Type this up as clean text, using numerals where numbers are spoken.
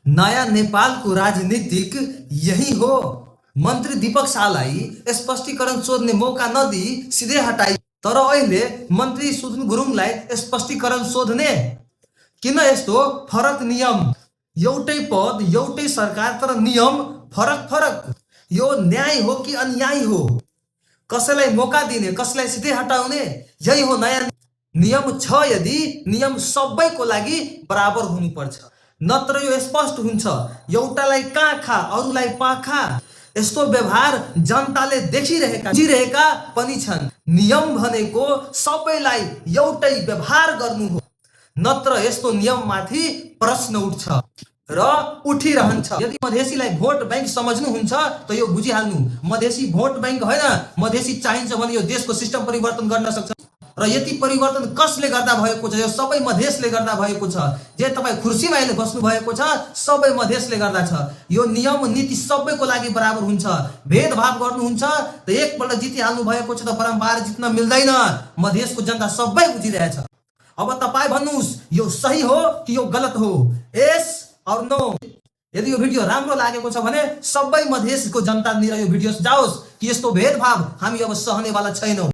नयाँ नेपालको राजनीतिक यही हो। मन्त्री दीपक शाहलाई स्पष्टीकरण सोध्ने मौका नदिई सिधै हटाई। तर अहिले मन्त्री सुदन गुरुङलाई स्पष्टीकरण सोध्ने किन? यस्तो फरक नियम, एउटै पद एउटै सरकार तर नियम फरक फरक। यो न्याय हो कि अन्याय हो? कसैलाई मौका दिने, कसैलाई सिधै हटाउने, यही हो नयाँ नियम छ। यदि नियम सबैको लागि बराबर हुनुपर्छ, नत्र यो स्पष्ट हुन्छ एउटालाई काखा अरूलाई पाखा। यस्तो व्यवहार जनताले बुझिरहेका पनि छन्। नियम भनेको सबैलाई एउटै व्यवहार गर्नु हो, नत्र यस्तो नियममाथि प्रश्न उठ्छ र उठिरहन्छ। यदि मधेसीलाई भोट बैंक सम्झ्नुहुन्छ त यो बुझिहाल्नु, मधेसी भोट बैंक होइन, मधेसी चाहिन्छ भने यो देशको सिस्टम परिवर्तन गर्न सक्छ। र यति परिवर्तन कसले गर्दा भएको छ? यो सबै मधेसले गर्दा भएको छ। जे तपाईँ कुर्सीमा अहिले बस्नु भएको छ सबै मधेसले गर्दा छ। यो नियम नीति सबैको लागि बराबर हुन्छ। भेदभाव गर्नुहुन्छ त एकपल्ट जितिहाल्नु भएको छ त परम्बार जित्न मिल्दैन। मधेसको जनता सबै बुझिरहेछ। अब तपाईँ भन्नुहोस् यो सही हो कि यो गलत हो? यस और नो। यदि यो भिडियो राम्रो लागेको छ भने सबै मधेसको जनतानिर यो भिडियो जाओस् कि यस्तो भेदभाव हामी अब सहनेवाला छैनौँ।